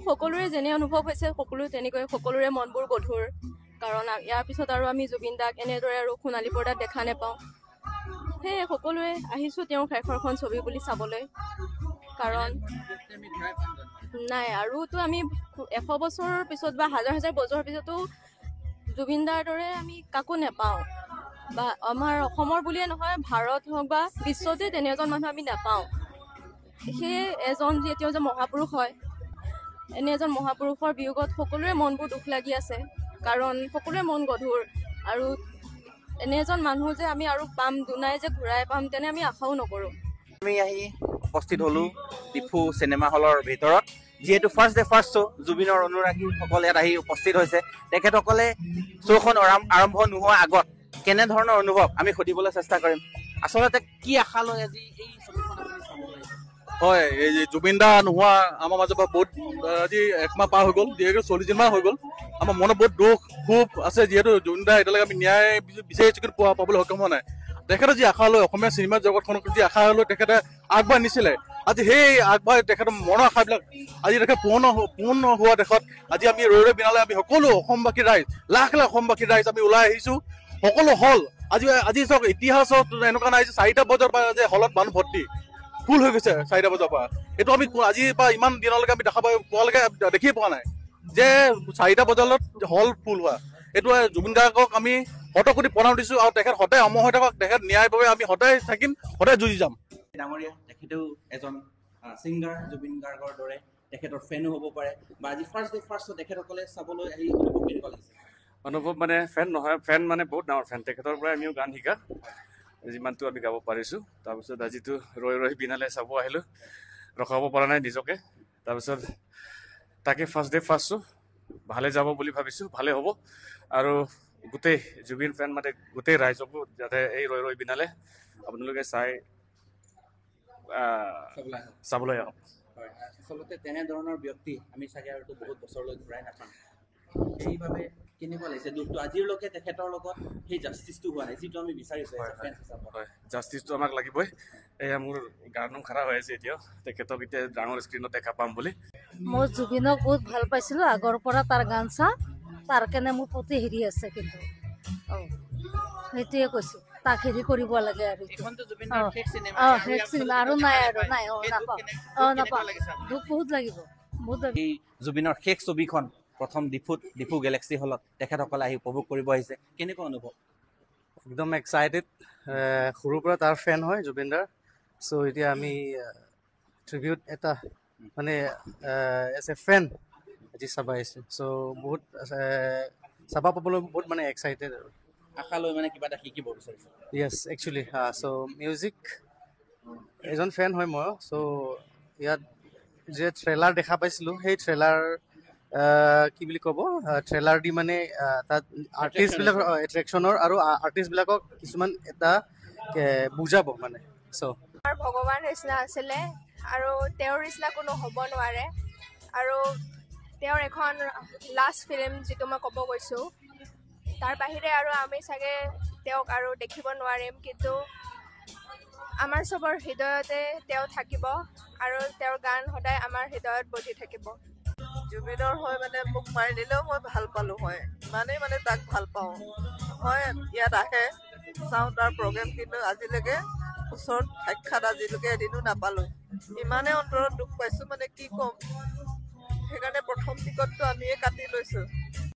সকলোৰে যেনে অনুভৱ হৈছে, সকলোৰে তেনেকৈ সকলোৰে মনবোৰ গধুৰ। কাৰণ ইয়াৰ পিছত আৰু আমি জুবিন দাক এনেদৰে আৰু সোণালী পৰ্দাত দেখা নাপাওঁ। সেয়ে সকলোৱে আহিছোঁ তেওঁৰ শেষৰখন ছবি বুলি চাবলৈ। কাৰণ নাই আৰুতো আমি 100 বছৰৰ পিছত বা হাজাৰ হাজাৰ বছৰৰ পিছতো জুবিন দাৰ দৰে আমি কাকো নেপাওঁ। বা আমাৰ অসমৰ বুলিয়ে নহয়, ভাৰত হওক বা বিশ্বতে তেনে এজন মানুহ আমি নাপাওঁ। সেয়ে এজন যিহেতু এজন মহাপুৰুষ হয়, এনে এজন মহাপুৰুষৰ বিয়োগত সকলোৰে মনবোৰ দুখ লাগি আছে। কাৰণ সকলোৰে মন গধুৰ। আৰু এনে এজন মানুহ যে আমি আৰু পাম, দুনাই যে ঘূৰাই পাম তেনে আমি আশাও নকৰোঁ। আমি আহি উপস্থিত হ'লোঁ ডিফু চিনেমা হলৰ ভিতৰত। যিহেতু ফাৰ্ষ্ট ডে ফাৰ্ষ্ট শ্ব', জুবিনৰ অনুৰাগীসকল ইয়াত আহি উপস্থিত হৈছে। তেখেতসকলে শ্ব'খন আৰম্ভ নোহোৱাৰ আগত কেনেধৰণৰ অনুভৱ আমি সুধিবলৈ চেষ্টা কৰিম। আচলতে কি আশা লৈ আজি এই ছবিখন আপুনি চাবলৈ আহিছে? হয়, এই যে জুবিন দা নোহোৱা আমাৰ মাজৰ পৰা বহুত আজি একমাহ পাৰ হৈ গ'ল, যিহেতু 40 দিনমান হৈ গ'ল। আমাৰ মনত বহুত দুখ ক্ষোভ আছে, যিহেতু জুবিন দা এতিয়ালৈকে আমি ন্যায় বিচাৰিছোঁ কিন্তু পাবলৈ সক্ষম হোৱা নাই। তেখেতে যি আশা লৈ অসমীয়া চিনেমা জগতখনক যি আশা লৈ তেখেতে আগবঢ়াই নিছিলে, আজি সেই আগবঢ়াই তেখেতৰ মনৰ আশাবিলাক আজি তেখেত পূৰ্ণ হোৱা দেশত আজি আমি ৰৈ ৰৈ বিনালে আমি সকলো অসমবাসী ৰাইজ, লাখ লাখ অসমবাসী ৰাইজ আমি ওলাই আহিছোঁ। সকলো হল আজি আজি চাওক, ইতিহাসত এনেকুৱা নাই যে 4টা বজাৰ পৰা যে হলত মানুহ ভৰ্তি ফুল হৈ গৈছে 4টা বজাৰ পৰা। এইটো আমি আজিৰ পৰা ইমান দিনলৈকে আমি দেখা পোৱালৈকে দেখিয়ে পোৱা নাই যে 4টা বজালত হল ফুল হোৱা। এইটো জুবিন গাৰ্গক আমি শতকোটি প্ৰণাম দিছোঁ আৰু তেখেত সদায় অমৰ হৈ থাকক। তেখেত ন্যায়ৰ বাবে আমি সদায় থাকিম, সদায় যুঁজি যাম। ডাঙৰীয়া, তেখেতেও এজন ছিংগাৰ জুবিন গাৰ্গৰ দৰে, তেখেতৰ ফেনো হ'ব পাৰে। বা আজি ফাৰ্ষ্ট ডে ফাৰ্ষ্ট শ্ব' তেখেতসকলে চাবলৈ আহি অনুভৱ কেনেকুৱা লাগিছে? অনুভৱ মানে ফেন নহয়, ফেন মানে বহুত ডাঙৰ ফেন। তেখেতৰ পৰাই আমিও গান শিকা, যিমানটো আমি গাব পাৰিছোঁ। তাৰপিছত আজিতো ৰৈ ৰৈ বিনালে চাব আহিলোঁ, ৰখাব পৰা নাই নিজকে। তাৰপিছত তাকে ফাৰ্ষ্ট ডে ফাৰ্ষ্ট শ্ব' ভালে যাব বুলি ভাবিছোঁ, ভালে হ'ব। আৰু গোটেই জুবিন ফেন মানে গোটেই ৰাইজকো যাতে এই ৰৈ ৰৈ বিনালে আপোনালোকে চাই চাবলৈ আহক। হয়, আচলতে তেনেধৰণৰ ব্যক্তি আমি চাগে আৰু বহুত বছৰলৈ ঘূৰাই নাপাম। সেইবাবে কেনেকুৱা লাগিছে দুখটো? আজিলৈকে তেখেতৰ লগত সেই জাষ্টিছটো হোৱা নাই যিটো আমি বিচাৰিছোঁ। হয়, জাষ্টিছটো আমাক লাগিবই। এয়া মোৰ গাৰ নোম খাৰা হৈ আছে এতিয়াও, তেখেতক এতিয়া ডাঙৰ স্ক্ৰীণত দেখা পাম বুলি। মই জুবিনক বহুত ভাল পাইছিলোঁ আগৰ পৰা, তাৰ গান চা, তাৰ কাৰণে মোৰ প্ৰতি হেৰি আছে। কিন্তু সেইটোৱে কৈছোঁ, তাক হেৰি কৰিব লাগে আৰু। শেষ চিনেমা আৰু নাই, আৰু নাই। নাপাওঁ, নাপাওঁ, দুখ বহুত লাগিব, বহুত। এই জুবিনৰ শেষ ছবিখন প্ৰথম ডিফুত, ডিফু গেলেক্সি হলত তেখেতসকলে আহি উপভোগ কৰিব আহিছে, কেনেকুৱা অনুভৱ? একদম এক্সাইটেড। সৰুৰ পৰা তাৰ ফেন হয় জুবিন দাৰ। চ' এতিয়া আমি ট্ৰিবিউট এটা মানে এজ এ ফেন আজি চাব আহিছোঁ। চ' বহুত চাব পাবলৈ বহুত মানে এক্সাইটেড আৰু আশা লৈ মানে কিবা এটা শিকিব বিচাৰিছোঁ। য়েছ, একচুৱেলি চ' মিউজিক এজন ফেন হয় মই। চ' ইয়াত যে ট্ৰেইলাৰ দেখা পাইছিলোঁ, সেই ট্ৰেইলাৰ কি বুলি ক'ব, ট্ৰেইলাৰ দি মানে তাত আৰ্টিষ্টবিলাক এট্ৰেকশ্যনৰ আৰু আৰ্টিষ্টবিলাকক কিছুমান এটা বুজাব মানে। চ' ভগৱান নিচিনা আছিলে আৰু তেওঁৰ নিচিনা কোনো হ'ব নোৱাৰে। আৰু তেওঁৰ এখন লাষ্ট ফিল্ম যিটো মই ক'ব গৈছোঁ, তাৰ বাহিৰে আৰু আমি চাগে তেওঁক আৰু দেখিব নোৱাৰিম। কিন্তু আমাৰ চবৰ হৃদয়তে তেওঁ থাকিব আৰু তেওঁৰ গান সদায় আমাৰ হৃদয়ত বজি থাকিব। জুবিনৰ হৈ মানে মোক মাৰি দিলেও মই ভাল পালোঁ হয়, ইমানেই মানে তাক ভাল পাওঁ। হয়, ইয়াত আহে, চাওঁ তাৰ প্ৰগ্ৰেম, কিন্তু আজিলৈকে ওচৰত সাক্ষাৎ আজিলৈকে এদিনো নাপালোঁ। ইমানেই অন্তৰত দুখ পাইছোঁ মানে কি ক'ম। সেইকাৰণে প্ৰথম টিকটটো আমিয়ে কাটি লৈছোঁ।